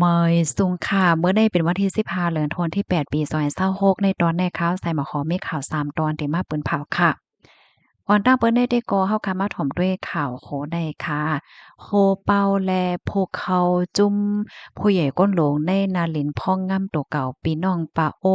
ມາຍສຸງຄ່າ ມື້ນີ້ເປັນວັນທີສິບຫ້າ ເດືອນທັນວາທີແປດ ປີສອງພັນຊາວຫົກ ໃນຕອນນີ້ຂ່າວໃສ່ໝາກຫອມມີຂ່າວສາມຕອນທີ່ມາປຶ້ນເຜົາຄ່ະ. ກ່ອນຕັ້ງເປີດນີ້ເດກໍ ເຮົາກະມາຖອມດ້ວຍຂ່າວໂຄໄດ້ຄ່ະ. ໂຄເປົາ ແລະ ພວກເຂົາຈຸ້ມຜູ້ໃຫຍ່ກົ້ນຫຼວງໃນນາລິນພອງງາມໂຕເກົ່າ ປີນ້ອງປາໂອ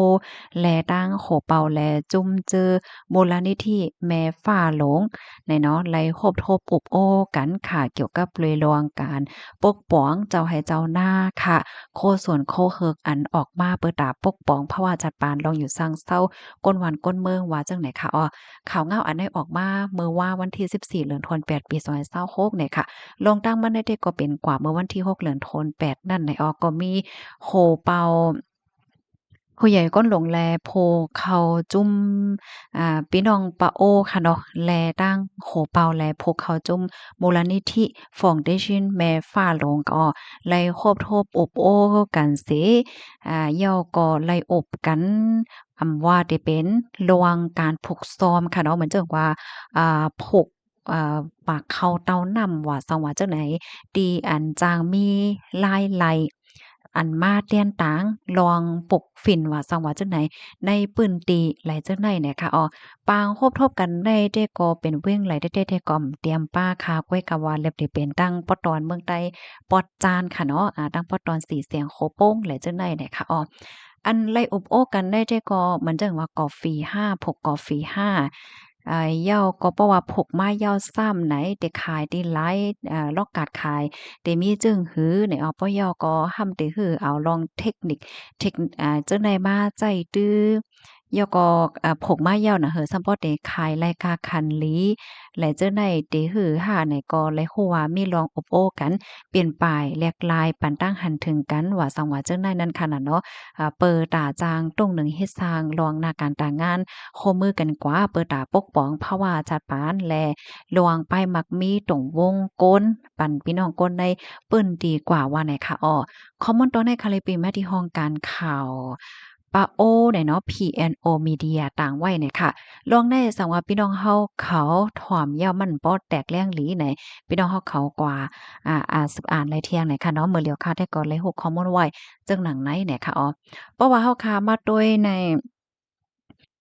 ແລະ ຕັ້ງໂຄເປົາ ແລະ ຈຸ້ມເຈີ ມູນລະນິທິແມ່ຟ້າຫຼວງ ແນ່ເນາະ ໄດ້ຮົບທົບອົບໂອ້ກັນຄ່ະ ກ່ຽວກັບເລື່ອງການປົກປ້ອງເຈົ້າໄຮ່ເຈົ້ານາຄ່ະ ໂຄສວນໂຄເຮືອກ ອັນອອກມາເປີດຕາປົກປ້ອງພາວະຈັດປານລອງຢູ່ສ້າງເຊົາ ກົ້ນບ້ານກົ້ນເມືອງ ວ່າຈັ່ງໃດຄ່ະ. ອໍ ຂ່າວງາວອັນນີ້ອອກມາເມື່ອວານວັນທີສິບສີ່ ເດືອນທັນວາ ປີສອງພັນຊາວຫົກນີ້ຄ່ະ. ລອງຕັ້ງມັນໄດ້ເດກໍເປັນກວ່າເມື່ອວັນທີຫົກ ເດືອນທັນວາ ແປດນັ້ນແນ່. ອໍ ກໍມີໂຄເປົາ ຜູ້ໃຫຍ່ກົ້ນຫຼວງ ແລະ ຜູ້ເຂົ້າຈຸ້ມ ອາ ພີ່ນ້ອງປາໂອຄ່ະເນາະ ແລະ ຕັ້ງໂຄເປົາ ແລະ ຜູ້ເຂົ້າຈຸ້ມມູນລະນິທິ Foundation ແມ່ຟ້າຫຼວງ ກໍໄດ້ຮົບທົບອົບໂອ້ກັນເສ ອາ ແລ້ວກໍໄດ້ອົບກັນ ອຳ ວ່າແຕ່ເປັນລວງການຝຶກຊ້ອມຄ່ະເນາະ ເໝືອນຈັ່ງວ່າ ອາ ຜູກ ເອີ ປາກເຂົ້າເຕົ້ານ້ຳ ວ່າຊັ້ນວ່າຈັ່ງໃດ ທີ່ອັນຈາງມີລາຍໄລ່ ອັນມາແຕ່ນຕາງລອງປົກຝິ່ນ ວ່າຊັ້ນວ່າຈັ່ງໃດ ໃນພື້ນທີ່ຫຼາຍຈັ່ງໃດແນ່ຄ່ະ. ອໍ ປາງຮົບທົບກັນໄດ້ແຕ່ກໍເປັນເວງຫຼາຍແຕ່ແຕ່ກໍຕຽມປ້າຄ່ະ ກ້ວຍກະວ່າເລັບໄດ້ເປັນຕັ້ງປອດຕອນເມືອງໃຕ້ ປອດຈານຄ່ະເນາະ ອາ ຕັ້ງປອດຕອນສີແສງ ໂຄໂປ່ງ ຫຼາຍຈັ່ງໃດແນ່ຄ່ະ. ອໍ ອັນໄລ່ອົບໂອ້ກັນໄດ້ແຕ່ກໍ ມັນຈັ່ງວ່າກາເຟຫ້າ ພວກກາເຟຫ້າ ອາ ແລ້ວກໍເພາະວ່າຜູກມາຍາວຊ້ຳໃນ ແຕ່ຂາຍທີ່ຫຼາຍ ອາ ລອກກາດຂາຍ ແຕ່ມີຈຶ່ງຫືໃນ ອອ ປະ ແລ້ວກໍຫ້າມແຕ່ຫືເອົາລອງເທັກນິກ ເທັກ ອາ ຈັ່ງໃດມາໃຊ້ຕື້ ແລ້ວກໍ ອາ ຜູກມາຍາວນະ ເຫີ ສຳປອດແຕ່ຂາຍລາຍກາຄັນລີ ແລະ ຈັ່ງໃດແຕ່ຫືຫ້າໃນ ກໍໄດ້ຮູ້ວ່າມີລອງອົບໂອ້ກັນ ປ່ຽນປາຍແຫຼກຫຼາຍ ປັນຕັ້ງຫັນເຖິງກັນ ວ່າຊັ້ນວ່າຈັ່ງໃດນັ້ນຄ່ະນະເນາະ. ອາ ເປີດຕາຈ້າງຕົງໜຶ່ງເຮັດສ້າງລອງໜ້າການຕາງານ ຮ່ວມມືກັນກວ່າ ເປີດຕາປົກປ້ອງພາວະຈັດປານ ແລະ ລວງປ້າຍມັກມີຕົງວົງກົ້ນ ປັນພີ່ນ້ອງກົ້ນໃນພື້ນທີ່ກວ່າ ວ່າແນ່ຄ່ະ. ອໍ ຂໍ້ມູນຕອນໃນຄາລິບປີມາທີ່ຫ້ອງການຂ່າວປາໂອແນ່ເນາະ PNO Media ຕາງໄວ້ແນ່ຄ່ະ. ລອງໄດ້ສັງວ່າພີ່ນ້ອງເຮົາເຂົາຖອມແລ້ວມັນບໍ່ແຕກແຫຼງຫຼີໃນ ພີ່ນ້ອງເຮົາເຂົາກວ່າ ອາ ອາ ສືບອ່ານໄລ່ທຽງໃນຄ່ະເນາະ. ເມື່ອຫຼຽວຄ່າແທ້ກໍໄດ້ຮູ້ຂໍ້ມູນໄວ້ເຊິ່ງໜັງໃນແນ່ຄ່ະ. ອໍ ເພາະວ່າເຮົາຄ່າມາໂດຍໃນ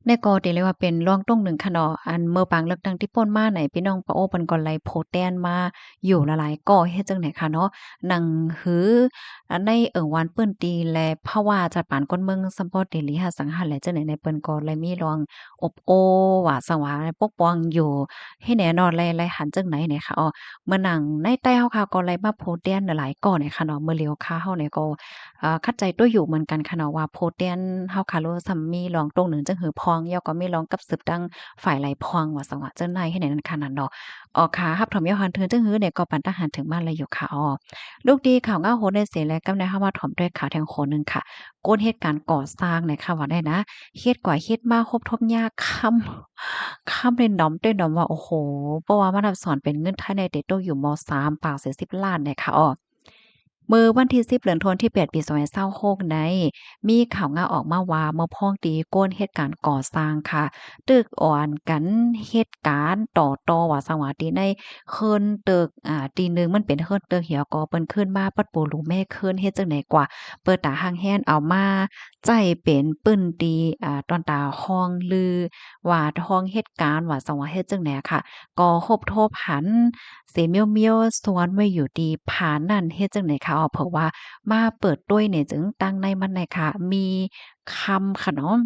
ໃນກໍຖືເລີຍວ່າເປັນລອງຕົງໜຶ່ງຄ່ະເນາະ ອັນເມື່ອປາງເລືອກຕັ້ງທີ່ຜ່ານມາໃນ ພີ່ນ້ອງປາໂອເພິ່ນກໍໄດ້ໂພແຕນມາຢູ່ຫຼາຍໆກໍເຮັດຈັ່ງໃດຄ່ະເນາະ. ໜັງຫື ໃນເອີ່ງວານພື້ນທີ່ ແລະ ພາວະຈັດປານກ້ອນເມືອງ ສຳປອດເດລີຫາສັງຫາ ແລະ ຈັ່ງໃດໃນ ເພິ່ນກໍໄດ້ມີລອງ ອົບໂອ້ວ່າສັງວ່າປົກປ້ອງຢູ່ ເຮັດແນ່ເນາະ ໄລ່ ໄລ່ຫັນຈັ່ງໃດແນ່ຄ່ະ. ອໍ ເມື່ອໜັງໃນໃຕ້ເຮົາຄ່າກໍໄດ້ມາໂພແຕນຫຼາຍໆກໍແນ່ຄ່ະເນາະ. ເມື່ອຫຼຽວຄ່າເຮົານີ້ກໍ ເອີ ຂັດໃຈຕົວຢູ່ເໝືອນກັນຄ່ະເນາະ ວ່າໂພແຕນເຮົາຄ່າໂລຊ້ຳມີລອງຕົງໜຶ່ງຈັ່ງຫືພອງ ແລ້ວກໍມີລອງກັບສືບຕັ້ງຝ່າຍຫຼາຍພອງ ວ່າສັງວ່າຈັ່ງໃດເຮັດແນ່ນັ້ນຄ່ະນັ້ນເນາະ. ອໍ ຄ່ະ ຮັບຖອມແລ້ວຫັນເຖິງຈັ່ງຫືແນ່ ກໍປັນຕາຫັນເຖິງມາແລ້ວຢູ່ຄ່ະ. ອໍ ລູກດີຂ່າວງາວໂຫດໃນເສ ແລະ ກຳໃນເຮົາມາຖອມດ້ວຍຂ່າວແທ່ງໂຄໜຶ່ງຄ່ະ. ກົ້ນເຮັດການກໍ່ສ້າງໃນຄ່ະວ່າໄດ້ນະ ເຮັດກວ່າເຮັດມາ ຮົບທົບຍາກຄຳ ຄຳເລນດອມເຕັ້ນດອມວ່າ ໂອ້ໂຫ ເພາະວ່າມານັບສອນເປັນເງິນໄທໃນເຕຕົກຢູ່ມໍສາມປາກສີ່ສິບລ້ານແນ່ຄ່ະ. ອໍ ເມື່ອວັນທີສິບ ເດືອນທັນວາທີແປດ ປີສອງພັນຊາວຫົກໃນ ມີຂ່າວງາວອອກມາວ່າ ເມື່ອພ້ອງຕີກ້ນເຮັດການກໍ່ສ້າງຄ່ະ ຕຶກອ່ອນກັນເຮັດການຕໍ່ຕໍ່ວ່າສັງວ່າ ທີ່ໃນເຮືອນຕຶກ ອາ ທີ່ໜຶ່ງມັນເປັນເຮືອນຕຶກ ແລ້ວກໍເພິ່ນຂຶ້ນມາປັບປຸງລຸມແມ່ເຮືອນ ເຮັດຈັ່ງໃດກວ່າ ເປີດຕາຮັກແຮງເອົາມາໃຊ້ເປັນພື້ນທີ່ ອາ ຕອນຕາຫ້ອງລື ວ່າຫ້ອງເຮັດການ ວ່າສັງວ່າເຮັດຈັ່ງໃດຄ່ະ ກໍຮົບທົບຫັນເສມຽວໆ ສ່ວນໄວ້ຢູ່ທີ່ຜານັ້ນ ເຮັດຈັ່ງໃດຄ່ະ. ເພາະວ່າມາເປີດໂຕຍນີ້ ຈຶ່ງຕັ້ງໃນມັນໃນຄ່ະ ມີຄຳຂະໜອມ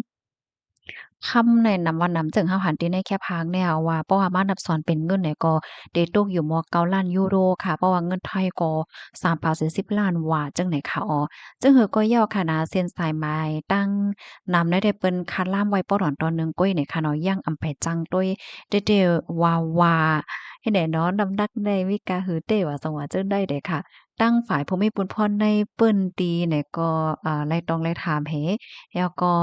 ຄຳໃນນຳວ່ານຳ ເຊິ່ງເຮົາຫັນທີ່ໃນແຄປພາງແນວວ່າ ເພາະວ່າມານັບສອນເປັນເງິນນີ້ກໍເຕຕົກຢູ່ມໍເກົ້າລ້ານຢູໂຣຄ່ະ ເພາະວ່າເງິນໄທກໍສາມປາກສີ່ສິບລ້ານ ວ່າຈັ່ງໃດຄ່ະ. ອໍ ເຊິ່ງເຮີກໍເຍົາະຄະນະເສັ້ນສາຍໝາຍຕັ້ງນຳໄດ້ ເພິ່ນຄາດລາມໄວ້ປອດຕອນໜຶ່ງກ້ວຍນີ້ຄ່ະເນາະ ຍັງອຳໄປຈັ່ງໂຕຍເຕເຕວ່າວ່າ ເຮັດໃດເນາະ ນ້ຳໜັກໃນວິກາຫືເຕ ວ່າສັງວ່າຈັ່ງໃດເດຄ່ະ. ຕັ້ງຝ່າຍຜູ້ມີບຸນພອນໃນພື້ນທີ່ນີ້ກໍ ອາ ໄລ່ຕ້ອງໄລ່ຖາມເຮ ແລ້ວກໍ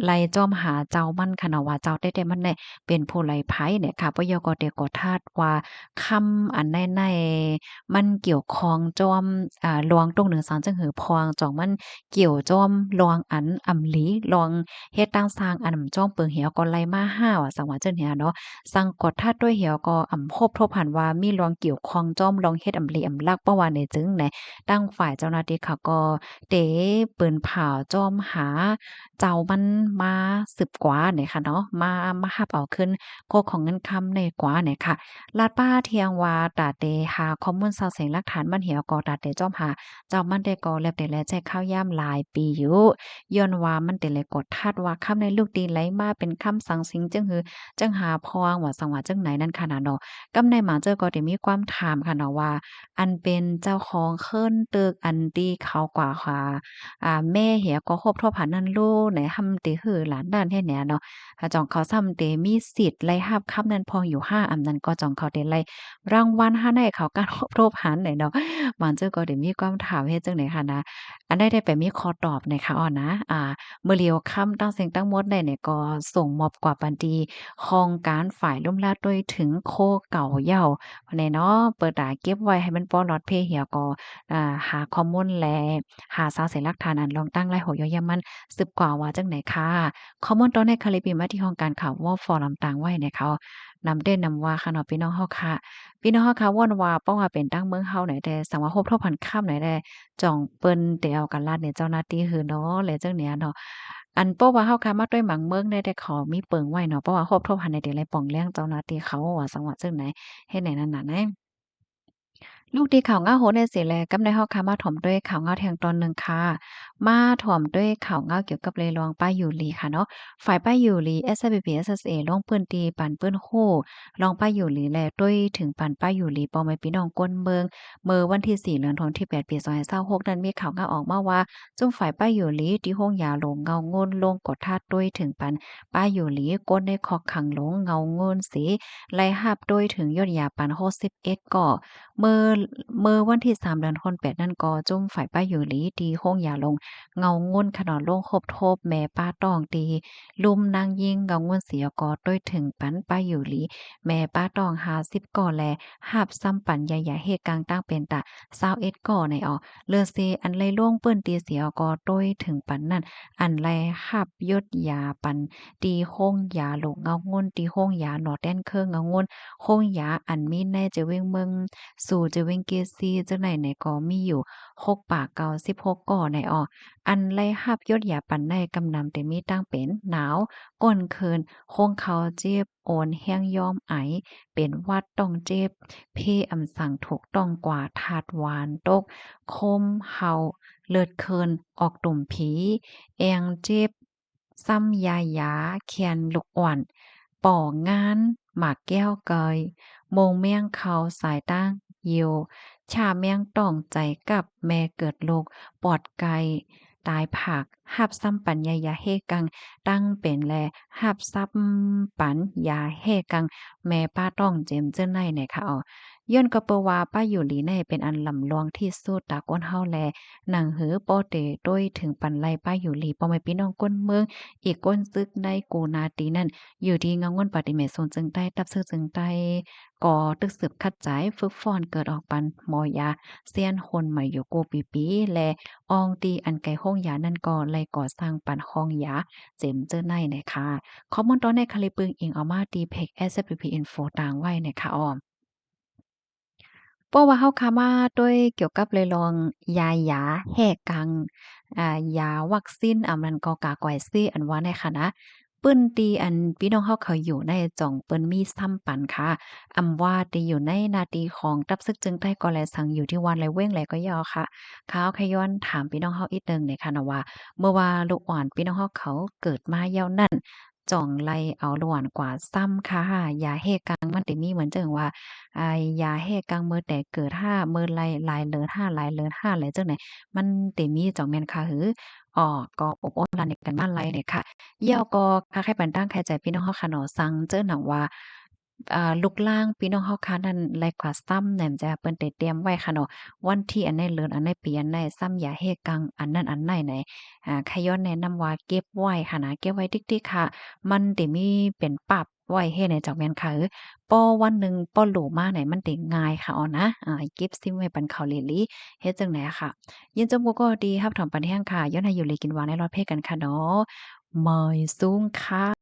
ໄລ່ຈ້ອມຫາເຈົ້າມັນຂະເນາະ ວ່າເຈົ້າແທ້ໆມັນແນ່ເປັນຜູ້ໃດໃຜແນ່ຄ່ະ. ປະໂຫຍດກໍໄດ້ກວດທາດວ່າຄຳອັນໃດໃນມັນກ່ຽວຂ້ອງຈ້ອມ ອາ ລວງຕົງໜຶ່ງສັງຈຶ່ງຫືອພອງ ຈ່ອງມັນກ່ຽວຈ້ອມລວງອັນອຳລີ ລວງເຮັດຕັ້ງສ້າງອັນຈ້ອມເປິງເຫວກໍໄລ່ມາຫາວ່າສັງວ່າຈັ່ງນີ້ເນາະ. ສັງກວດທາດດ້ວຍເຫວກໍອຳພົບທົບຫັນວ່າມີລວງກ່ຽວຂ້ອງຈ້ອມລວງເຮັດອຳລີອຳລັກ ເພາະວ່າໃນຈຶ່ງໃນ ທາງຝ່າຍເຈົ້າໜ້າທີ່ເຂົາກໍ ເຕະປືນເຜົາຈ້ອມຫາເຈົ້າມັນມາສືບກວ່ານີ້ຄ່ະເນາະ ມາ ມາຮັບເອົາຄືນໂຄຂອງເງິນຄຳນີ້ກວ່ານີ້ຄ່ະ. ລາດປ່າທ່ຽງວ່າຕາເຕຫາຂໍ້ມູນຊາວເສັງຫຼັກຖານມັນເຫວກໍຕາເຕຈ້ອມຫາເຈົ້າມັນແຕ່ກໍແລ້ວແຕ່ແລແຈ້ງຂ່າວຍາມຫຼາຍປີຢູ່ ຍ້ອນວ່າມັນເຕແລກວດທາດວ່າຄຳໃນລູກຕີໄຫຼມາເປັນຄຳສັງສິງຈຶ່ງຫື ຈັ່ງຫາພອງວ່າສັງວ່າຈັ່ງໃດນັ້ນຄ່ະນະເນາະ. ກຳໃນໝາງເຈີກໍໄດ້ມີຄວາມຖາມຄ່ະເນາະວ່າ ອັນເປັນເຈົ້າຂອງເຮືອນຕຶກອັນທີ່ເຂົາກວ່າຫາ ອາ ແມ່ເຫຍກໍຮົບທົບຫານັ້ນລູໃນຫ້ຳຕິຫືຫຼານນັ້ນເຮັດແນວເນາະ ອາ ຈ່ອງເຂົາຊ້ຳເຕມີສິດໄດ້ຮັບຄຳນັ້ນພອງຢູ່ຫາ ອຳນັ້ນກໍຈ່ອງເຂົາເຕໄດ້ລາງວັນຫາໃນເຂົາການຮົບທົບຫັນໃດເນາະ. ໝາງເຈີກໍໄດ້ມີຄວາມຖາມເຮັດຈັ່ງໃດຄ່ະນະ ອັນໃດໄດ້ໄປມີຂໍ້ຕອບໃນຄ່ະອອນນະ ອາ ເມື່ອລຽວຄຳຕັ້ງເສັງຕັ້ງໝົດໃດນີ້ກໍສົ່ງມອບກວ່າປັນທີ່ຫ້ອງການຝ່າຍລຸ່ມລາດດ້ວຍເຖິງໂຄເກົ່າເຍົາ ແນ່ເນາະ ເປີດຕາເກັບໄວ້ໃຫ້ມັນປໍລອດເພເຫຍກໍ ອາ ຫາຂໍ້ມູນ ແລະ ຫາສາເສນຫຼັກຖານອັນລອງຕັ້ງໄລ່ຫົວຢໍ່ຢາມັນສືບກວ່າວ່າຈັ່ງໃດຄ່ະ. ຂໍ້ມູນຕອນໃນຄະລິບມີມາທີ່ຫ້ອງການຂ່າວວໍຟໍລຳຕາງໄວ້ໃນເຂົານຳເດນນຳວ່າຄ່ະເນາະ ພີ່ນ້ອງເຮົາຄ່ະ ພີ່ນ້ອງເຮົາຄ່ະ ວ່າເປັນຕັ້ງເມືອງເຮົາໃນແຕ່ ສັງວ່າຮົບທົບຫັນຄຳໃນແຕ່ ຈ່ອງເພິ່ນເຕເອົາການລາດໃນເຈົ້າໜ້າທີ່ຫືເນາະ ແລະ ຈັ່ງເນີ້ຍເນາະ. ອັນເພາະວ່າເຮົາຄ່ະມາດ້ວຍໝາງເມືອງໃນແຕ່ເຂົາມີເປິງໄວ້ເນາະ ເພາະວ່າຮົບທົບຫັນໃນເຕໄດ້ປ່ອງແລ້ງເຈົ້າໜ້າທີ່ເຂົາວ່າສັງວ່າຈັ່ງໃດ ເຮັດໃນນັ້ນນະ ໃນ ລູກທີ່ຂ່າວງາວໂຫດແນ່ເສແລ ກຳໃນເຮົາຄ່ະມາຖອມດ້ວຍຂ່າວງາວແທ່ງຕອນໜຶ່ງຄ່ະ ມາຖອມດ້ວຍຂ່າວງາວກ່ຽວກັບເລື່ອງປ້າຢູ່ຫຼີຄ່ະເນາະ. ຝ່າຍປ້າຢູ່ຫຼີ SSPP SSA ລົງພື້ນທີ່ປັນຟື້ນຮູ້ລອງປ້າຢູ່ຫຼີ ແລະ ດ້ວຍເຖິງປັນປ້າຢູ່ຫຼີພໍ່ແມ່ພີ່ນ້ອງຄົນເມືອງ ເມື່ອວັນທີສີ່ ເດືອນທີແປດ ປີສອງພັນຊາວຫົກນັ້ນ ມີຂ່າວງາວອອກມາວ່າ ຊຸມຝ່າຍປ້າຢູ່ຫຼີທີ່ໂຮງຢາຫຼວງເງົາງຸ່ນ ລົງກວດທາດດ້ວຍເຖິງປັນປ້າຢູ່ຫຼີ ຄົນໃນຄອກຂັງຫຼວງເງົາງຸ່ນເສ ໄດ້ຮັບດ້ວຍເຖິງຢົດຢາປັນຫົກສິບເອັດກໍ ເມື່ອ ເມື່ອວັນທີສາມ ເດືອນແປດນັ້ນກໍ ຊຸມຝ່າຍປ້າຢູ່ຫຼີທີ່ໂຮງຢາຫຼວງເງົາງຸ່ນຂະເນາະ ລົງຮົບທົບແມ່ປ້າຕ້ອງທີ່ລຸມນາງຍິງເງົາງຸ່ນເສ ກໍດ້ວຍເຖິງປັນປ້າຢູ່ຫຼີແມ່ປ້າຕ້ອງຫ້າສິບກໍ ແລະ ຮັບຊ້ຳປັນຢາຢາເຮກັງຕັ້ງເປັນຕາຊາວເອັດກໍໃນອອກ ເຫຼືອເສ ອັນໄດ້ລົງພື້ນທີ່ເສ ກໍດ້ວຍເຖິງປັນນັ້ນ ອັນໄດ້ຮັບຢົດຢາປັນ ທີ່ໂຮງຢາຫຼວງເງົາງຸ່ນ ທີ່ໂຮງຢາໜໍແຕ່ນເຄີງເງົາງຸ່ນ ໂຮງຢາອັນມີໃນຈະເວັງເມືອງ ສູ່ຈະເວັງເກຊີ ຈັ່ງໃດໃນກໍມີຢູ່ຫົກປາກເກົ້າສິບຫົກກໍໃນອອກ ອັນໄດ້ຮັບຢົດຢາປັນໃນກຳນຳແຕ່ມີຕັ້ງເປັນໜາວ ກົ້ນເຄີນ ໂຮງເຂົ້າເຈັບ ໂອນແຮງຍ້ອມໄອ ເປັນຫວັດຕ້ອງເຈັບ ເພອຳສັງຖືກຕ້ອງກວ່າ ທາດຫວານຕົກ ຄົມເຫົ່າ ເລືອດເຄີນ ອອກຕຸ່ມຜີ ແອງເຈັບ ຊ້ຳຢາຢາ ແຂນລຸກອ່ອນ ປໍງານ ໝາກແກ້ວເກີຍ ໂມງແມງເຂົ້າສາຍຕາງຢິວ ຊາແມງຕ້ອງໃຈກັບ ແມ່ເກີດລູກ ປອດໄກ່ ຕາຍຜາກ ຮັບຊ້ຳປັນຢາຢາເຮກັງຕັ້ງເປັນ ແລະ ຮັບຊ້ຳປັນຢາເຮກັງ ແມ່ປ້າຕ້ອງເຈັບເຈີໃນໃນຄະອອ ຍ້ອນກໍເພາະວ່າປ້າຢູ່ຫຼີໃນເປັນອັນລຳລວງທີ່ສຸດຕາຄົນເຮົາ ແລະ ໜັງຫືປ້ອເຕໂຕ້ຍເຖິງປັນໄລປ້າຢູ່ຫຼີ ພໍ່ແມ່ພີ່ນ້ອງຄົນເມືອງ ອີກກົ້ນຊຶກໃນກູນາຕີນັ້ນ ຢູ່ທີ່ເງົາງຸ່ນປາຕິເມດສູນເຈີງໃຕ້ ຕັບຊຶກເຈີງໃຕ້ ກໍຕຶກສືບຂັດໃຈ ຝຶກຟ້ອນເກີດອອກປັນໝໍຢາ ຊຽນຄົນໃໝ່ຢູ່ກູປີໆ ແລະ ອ່ອງຕີອັນໄກໂຮງຢານັ້ນກໍໄດ້ກໍ່ສ້າງປັນຫ້ອງຢາເຈັມເຈີໃນໃນຄະ. ຂໍ້ມູນຕອນໃນຄະລິບປຶງອີງເອົາມາທີ່ເພຈ SSPP Info ຕາງໄວ້ໃນຄະອອມ. ເພາະວ່າເຮົາຄາມາດ້ວຍກ່ຽວກັບເລື່ອງຢາຢາແຮກັງ ອາ ຢາວັກຊີນ ອາ ມັນກໍກາກວາຍຊີ ອັນວ່າໃນຄະນະ ພື້ນທີ່ອັນພີ່ນ້ອງເຮົາເຂົາຢູ່ໃນ ຈ່ອງເພິ່ນມີຊ້ຳປັນຄ່ະ ອຳວ່າທີ່ຢູ່ໃນໜ້າທີ່ຂອງຕັບຊຶກເຈີງໃຕ້ກໍແລ ສັງຢູ່ທີ່ວັດແລເວັງແລກໍຢ່າວຄ່ະ ຂ້າວຂະຍ້ອນຖາມພີ່ນ້ອງເຮົາອີກໜຶ່ງໃນຄະນະວ່າ ເມື່ອວ່າລູກອ່ອນພີ່ນ້ອງເຮົາເຂົາເກີດມາຍາວນັ້ນ ຈ່ອງໄລ່ເອົາຫຼວນກວ່າຊ້ຳຄ່ະ ຢາແຮກກັງມັນເຕມີເໝືອນຈັ່ງວ່າ ອາ ຢາແຮກກັງເມີແຕ່ເກີດຫ້າ ເມີໄລ່ຫຼາຍເລີນຫ້າ ຫຼາຍເລີນຫ້າ ແລະ ຈັ່ງໃດ ມັນເຕມີຈ່ອງແມ່ນຄ່ະຫື ອໍ ກໍອົບອົມລັນກັນມາໄລ່ເດະຄ່ະ. ແລ້ວກໍຂ້າໄຂປັນຕັ້ງໄຂໃຈພີ່ນ້ອງເຮົາຄ່ະເນາະ ສັງເຈີໜັງວ່າ ອ່າ ລູກຫຼານພີ່ນ້ອງເຮົາຂ້ານັ້ນ ແລະກວ່າຊ້ຳແໜ່ນຈະເພິ່ນໄດ້ຕຽມໄວ້ຄ່ະເນາະ ວັນທີອັນໃດ ເດືອນອັນໃດ ປີອັນໃດ ຊ້ຳຢາແກ້ໄຂ້ກັງອັນນັ້ນອັນໃດໃນ ອ່າ ຂ້າຍ້ອນແນະນຳວ່າເກັບໄວ້ຄ່ະນະ ເກັບໄວ້ຕິກໆ ຄ່ະ ມັນໄດ້ມີເປັນປາບໄວ້ເຮັດໃນຈັກແມ່ນຄ່ະ ເອີ ພໍວັນໜຶ່ງພໍໂຫຼມາໃນມັນໄດ້ງ່າຍຄ່ະເອົານະ ອ່າ ເກັບຊິມໄວ້ປັນເຂົາຫຼີໆ ເຮັດຈັ່ງໃດອະຄ່ະ ຍິນດີຈົບກູກໍດີ ຮັບຖອມປັນແຮງຄ່ະ ຍ້ອນໃຫ້ຢູ່ດີກິນຫວານໃນລອດເພກັນຄ່ະເນາະ ມາຍສູງຄ່ະ.